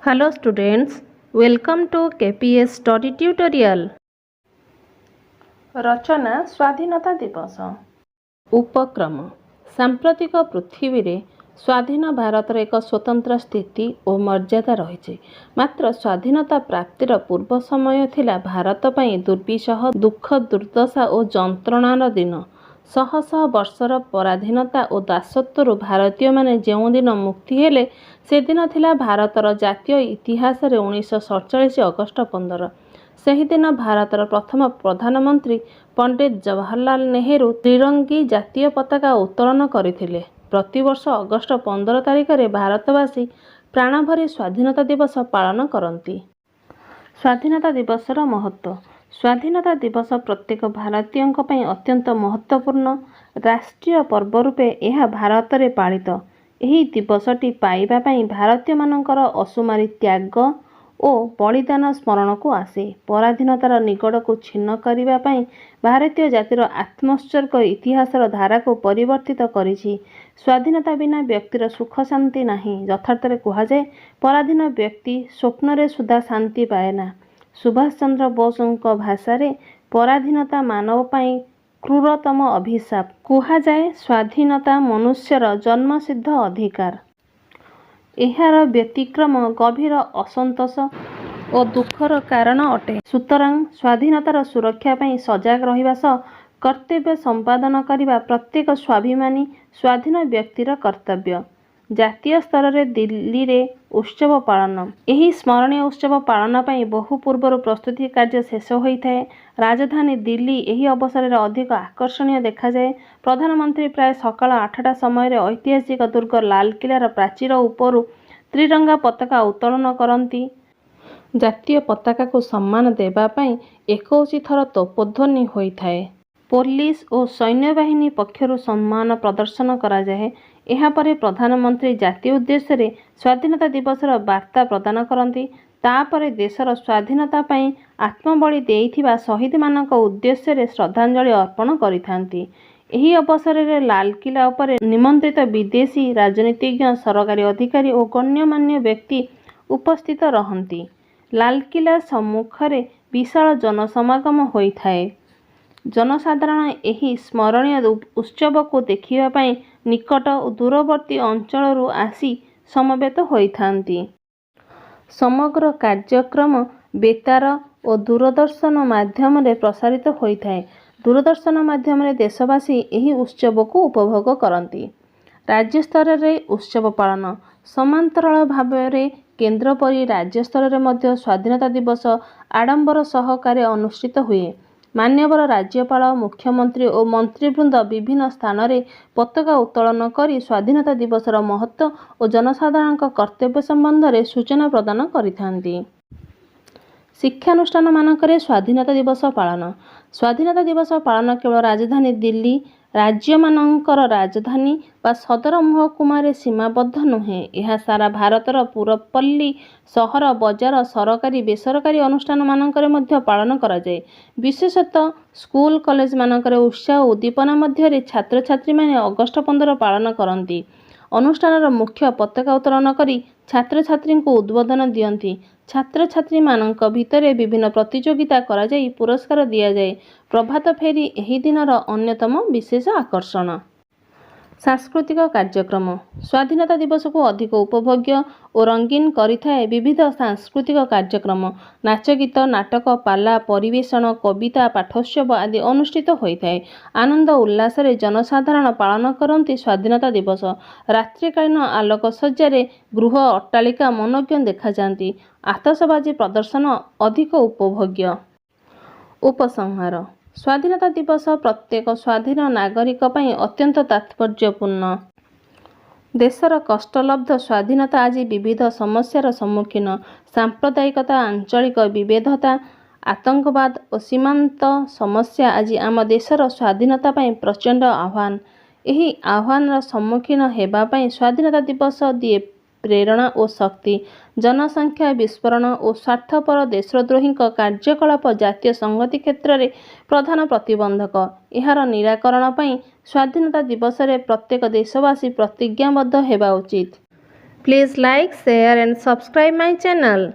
Hello students, welcome to KPS study tutorial. ରଚନା ସ୍ୱାଧୀନତା ଦିବସ। ଉପକ୍ରମ। ସାମ୍ପ୍ରତିକ ପୃଥିବୀରେ ସ୍ୱାଧୀନ ଭାରତର ଏକ ସ୍ୱତନ୍ତ୍ର ସ୍ଥିତି ଓ ମର୍ଯ୍ୟାଦା ରହିଛି। ମାତ୍ର ସ୍ୱାଧୀନତା ପ୍ରାପ୍ତିର ପୂର୍ବ ସମୟ ଥିଲା ଭାରତ ପାଇଁ ଦୁର୍ବିସହ ଦୁଃଖ, ଦୁର୍ଦ୍ଦଶା ଓ ଯନ୍ତ୍ରଣାର ଦିନ। ଶହ ଶହ ବର୍ଷର ପରାଧୀନତା ଓ ଦାସତ୍ୱରୁ ଭାରତୀୟମାନେ ଯେଉଁଦିନ ମୁକ୍ତି ହେଲେ, ସେଦିନ ଥିଲା ଭାରତର ଜାତୀୟ ଇତିହାସରେ 1947 ଅଗଷ୍ଟ 15। ସେହିଦିନ ଭାରତର ପ୍ରଥମ ପ୍ରଧାନମନ୍ତ୍ରୀ ପଣ୍ଡିତ ଜବାହରଲାଲ ନେହେରୁ ତ୍ରିରଙ୍ଗୀ ଜାତୀୟ ପତାକା ଉତ୍ତୋଳନ କରିଥିଲେ। ପ୍ରତିବର୍ଷ ଅଗଷ୍ଟ 15 ତାରିଖରେ ଭାରତବାସୀ ପ୍ରାଣଭରି ସ୍ୱାଧୀନତା ଦିବସ ପାଳନ କରନ୍ତି। ସ୍ୱାଧୀନତା ଦିବସର ମହତ୍ତ୍ୱ। ସ୍ୱାଧୀନତା ଦିବସ ପ୍ରତ୍ୟେକ ଭାରତୀୟଙ୍କ ପାଇଁ ଅତ୍ୟନ୍ତ ମହତ୍ତ୍ୱପୂର୍ଣ୍ଣ। ରାଷ୍ଟ୍ରୀୟ ପର୍ବ ରୂପେ ଏହା ଭାରତରେ ପାଳିତ। ଏହି ଦିବସଟି ପାଇବା ପାଇଁ ଭାରତୀୟମାନଙ୍କର ଅସୁମାରୀ ତ୍ୟାଗ ଓ ବଳିଦାନ ସ୍ମରଣକୁ ଆସେ। ପରାଧୀନତାର ନିଗଡ଼କୁ ଛିନ୍ନ କରିବା ପାଇଁ ଭାରତୀୟ ଜାତିର ଆତ୍ମୋତ୍ସର୍ଗ ଇତିହାସର ଧାରାକୁ ପରିବର୍ତ୍ତିତ କରିଛି। ସ୍ୱାଧୀନତା ବିନା ବ୍ୟକ୍ତିର ସୁଖ ଶାନ୍ତି ନାହିଁ। ଯଥାର୍ଥରେ କୁହାଯାଏ, ପରାଧୀନ ବ୍ୟକ୍ତି ସ୍ୱପ୍ନରେ ସୁଦ୍ଧା ଶାନ୍ତି ପାଏନା। ସୁଭାଷ ଚନ୍ଦ୍ର ବୋଷଙ୍କ ଭାଷାରେ, ପରାଧୀନତା ମାନବ ପାଇଁ କ୍ରୂରତମ ଅଭିଶାପ। କୁହାଯାଏ, ସ୍ୱାଧୀନତା ମନୁଷ୍ୟର ଜନ୍ମସିଦ୍ଧ ଅଧିକାର। ଏହାର ବ୍ୟତିକ୍ରମ ଗଭୀର ଅସନ୍ତୋଷ ଓ ଦୁଃଖର କାରଣ ଅଟେ। ସୁତରାଂ ସ୍ୱାଧୀନତାର ସୁରକ୍ଷା ପାଇଁ ସଜାଗ ରହିବା ସହ କର୍ତ୍ତବ୍ୟ ସମ୍ପାଦନ କରିବା ପ୍ରତ୍ୟେକ ସ୍ୱାଭିମାନୀ ସ୍ୱାଧୀନ ବ୍ୟକ୍ତିର କର୍ତ୍ତବ୍ୟ। ଜାତୀୟ ସ୍ତରରେ ଦିଲ୍ଲୀରେ ଉତ୍ସବ ପାଳନ। ଏହି ସ୍ମରଣୀୟ ଉତ୍ସବ ପାଳନ ପାଇଁ ବହୁ ପୂର୍ବରୁ ପ୍ରସ୍ତୁତି କାର୍ଯ୍ୟ ଶେଷ ହୋଇଥାଏ। ରାଜଧାନୀ ଦିଲ୍ଲୀ ଏହି ଅବସରରେ ଅଧିକ ଆକର୍ଷଣୀୟ ଦେଖାଯାଏ। ପ୍ରଧାନମନ୍ତ୍ରୀ ପ୍ରାୟ ସକାଳ 8ଟା ସମୟରେ ଐତିହାସିକ ଦୁର୍ଗ ଲାଲକିଲ୍ଲାର ପ୍ରାଚୀର ଉପରୁ ତ୍ରିରଙ୍ଗା ପତାକା ଉତ୍ତୋଳନ କରନ୍ତି। ଜାତୀୟ ପତାକାକୁ ସମ୍ମାନ ଦେବା ପାଇଁ 21 ଥର ତୋପ ଧ୍ୱନି ହୋଇଥାଏ। ପୋଲିସ ଓ ସୈନ୍ୟବାହିନୀ ପକ୍ଷରୁ ସମ୍ମାନ ପ୍ରଦର୍ଶନ କରାଯାଏ। ଏହାପରେ ପ୍ରଧାନମନ୍ତ୍ରୀ ଜାତି ଉଦ୍ଦେଶ୍ୟରେ ସ୍ୱାଧୀନତା ଦିବସର ବାର୍ତ୍ତା ପ୍ରଦାନ କରନ୍ତି। ତା'ପରେ ଦେଶର ସ୍ୱାଧୀନତା ପାଇଁ ଆତ୍ମବଳି ଦେଇଥିବା ଶହୀଦମାନଙ୍କ ଉଦ୍ଦେଶ୍ୟରେ ଶ୍ରଦ୍ଧାଞ୍ଜଳି ଅର୍ପଣ କରିଥାନ୍ତି। ଏହି ଅବସରରେ ଲାଲକିଲ୍ଲା ଉପରେ ନିମନ୍ତ୍ରିତ ବିଦେଶୀ ରାଜନୀତିଜ୍ଞ, ସରକାରୀ ଅଧିକାରୀ ଓ ଗଣ୍ୟମାନ୍ୟ ବ୍ୟକ୍ତି ଉପସ୍ଥିତ ରହନ୍ତି। ଲାଲକିଲ୍ଲା ସମ୍ମୁଖରେ ବିଶାଳ ଜନସମାଗମ ହୋଇଥାଏ। ଜନସାଧାରଣ ଏହି ସ୍ମରଣୀୟ ଉତ୍ସବକୁ ଦେଖିବା ପାଇଁ ନିକଟ ଓ ଦୂରବର୍ତ୍ତୀ ଅଞ୍ଚଳରୁ ଆସି ସମବେତ ହୋଇଥାନ୍ତି। ସମଗ୍ର କାର୍ଯ୍ୟକ୍ରମ ବେତାର ଓ ଦୂରଦର୍ଶନ ମାଧ୍ୟମରେ ପ୍ରସାରିତ ହୋଇଥାଏ। ଦୂରଦର୍ଶନ ମାଧ୍ୟମରେ ଦେଶବାସୀ ଏହି ଉତ୍ସବକୁ ଉପଭୋଗ କରନ୍ତି। ରାଜ୍ୟସ୍ତରରେ ଉତ୍ସବ ପାଳନ। ସମାନ୍ତରାଳ ଭାବରେ କେନ୍ଦ୍ର ପରି ରାଜ୍ୟସ୍ତରରେ ମଧ୍ୟ ସ୍ୱାଧୀନତା ଦିବସ ଆଡ଼ମ୍ବର ସହକାରେ ଅନୁଷ୍ଠିତ ହୁଏ। ମାନ୍ୟବର ରାଜ୍ୟପାଳ, ମୁଖ୍ୟମନ୍ତ୍ରୀ ଓ ମନ୍ତ୍ରୀବୃନ୍ଦ ବିଭିନ୍ନ ସ୍ଥାନରେ ପତାକା ଉତ୍ତୋଳନ କରି ସ୍ୱାଧୀନତା ଦିବସର ମହତ୍ତ୍ୱ ଓ ଜନସାଧାରଣଙ୍କ କର୍ତ୍ତବ୍ୟ ସମ୍ବନ୍ଧରେ ସୂଚନା ପ୍ରଦାନ କରିଥାନ୍ତି। ଶିକ୍ଷାନୁଷ୍ଠାନମାନଙ୍କରେ ସ୍ୱାଧୀନତା ଦିବସ ପାଳନ। ସ୍ୱାଧୀନତା ଦିବସ ପାଳନ କେବଳ ରାଜଧାନୀ ଦିଲ୍ଲୀ, ରାଜ୍ୟମାନଙ୍କର ରାଜଧାନୀ ବା ସଦର ମହକୁମାରେ ସୀମାବଦ୍ଧ ନୁହେଁ। ଏହା ସାରା ଭାରତର ପୁରପଲ୍ଲୀ, ସହର, ବଜାର, ସରକାରୀ ବେସରକାରୀ ଅନୁଷ୍ଠାନମାନଙ୍କରେ ମଧ୍ୟ ପାଳନ କରାଯାଏ। ବିଶେଷତଃ ସ୍କୁଲ କଲେଜମାନଙ୍କରେ ଉତ୍ସାହ ଓ ଉଦ୍ଦୀପନା ମଧ୍ୟରେ ଛାତ୍ରଛାତ୍ରୀମାନେ ଅଗଷ୍ଟ 15 ପାଳନ କରନ୍ତି। ଅନୁଷ୍ଠାନର ମୁଖ୍ୟ ପତାକା ଉତ୍ତୋଳନ କରି ଛାତ୍ରଛାତ୍ରୀଙ୍କୁ ଉଦ୍ବୋଧନ ଦିଅନ୍ତି। ଛାତ୍ରଛାତ୍ରୀମାନଙ୍କ ଭିତରେ ବିଭିନ୍ନ ପ୍ରତିଯୋଗିତା କରାଯାଇ ପୁରସ୍କାର ଦିଆଯାଏ। ପ୍ରଭାତ ଫେରି ଏହି ଦିନର ଅନ୍ୟତମ ବିଶେଷ ଆକର୍ଷଣ। ସାଂସ୍କୃତିକ କାର୍ଯ୍ୟକ୍ରମ। ସ୍ୱାଧୀନତା ଦିବସକୁ ଅଧିକ ଉପଭୋଗ୍ୟ ଓ ରଙ୍ଗୀନ କରିଥାଏ ବିବିଧ ସାଂସ୍କୃତିକ କାର୍ଯ୍ୟକ୍ରମ। ନାଚଗୀତ, ନାଟକ, ପାଲା ପରିବେଷଣ, କବିତା ପାଠୋତ୍ସବ ଆଦି ଅନୁଷ୍ଠିତ ହୋଇଥାଏ। ଆନନ୍ଦ ଉଲ୍ଲାସରେ ଜନସାଧାରଣ ପାଳନ କରନ୍ତି ସ୍ୱାଧୀନତା ଦିବସ। ରାତ୍ରିକାଳୀନ ଆଲୋକସଜ୍ଜାରେ ଗୃହ, ଅଟ୍ଟାଳିକା ମନୋଜ୍ଞ ଦେଖାଯାନ୍ତି। ଆତସବାଜି ପ୍ରଦର୍ଶନ ଅଧିକ ଉପଭୋଗ୍ୟ। ଉପସଂହାର। ସ୍ୱାଧୀନତା ଦିବସ ପ୍ରତ୍ୟେକ ସ୍ୱାଧୀନ ନାଗରିକ ପାଇଁ ଅତ୍ୟନ୍ତ ତାତ୍ପର୍ଯ୍ୟପୂର୍ଣ୍ଣ। ଦେଶର କଷ୍ଟଲବ୍ଧ ସ୍ୱାଧୀନତା ଆଜି ବିବିଧ ସମସ୍ୟାର ସମ୍ମୁଖୀନ। ସାମ୍ପ୍ରଦାୟିକତା, ଆଞ୍ଚଳିକ ବିଭେଦତା, ଆତଙ୍କବାଦ ଓ ସୀମାନ୍ତ ସମସ୍ୟା ଆଜି ଆମ ଦେଶର ସ୍ୱାଧୀନତା ପାଇଁ ପ୍ରଚଣ୍ଡ ଆହ୍ୱାନ। ଏହି ଆହ୍ୱାନର ସମ୍ମୁଖୀନ ହେବା ପାଇଁ ସ୍ୱାଧୀନତା ଦିବସ ଦିଏ ପ୍ରେରଣା ଓ ଶକ୍ତି। ଜନସଂଖ୍ୟା ବିସ୍ଫୋରଣ ଓ ସ୍ୱାର୍ଥପର ଦେଶଦ୍ରୋହୀଙ୍କ କାର୍ଯ୍ୟକଳାପ ଜାତୀୟ ସଂହତି କ୍ଷେତ୍ରରେ ପ୍ରଧାନ ପ୍ରତିବନ୍ଧକ। ଏହାର ନିରାକରଣ ପାଇଁ ସ୍ୱାଧୀନତା ଦିବସରେ ପ୍ରତ୍ୟେକ ଦେଶବାସୀ ପ୍ରତିଜ୍ଞାବଦ୍ଧ ହେବା ଉଚିତ। Please like, share and subscribe my channel.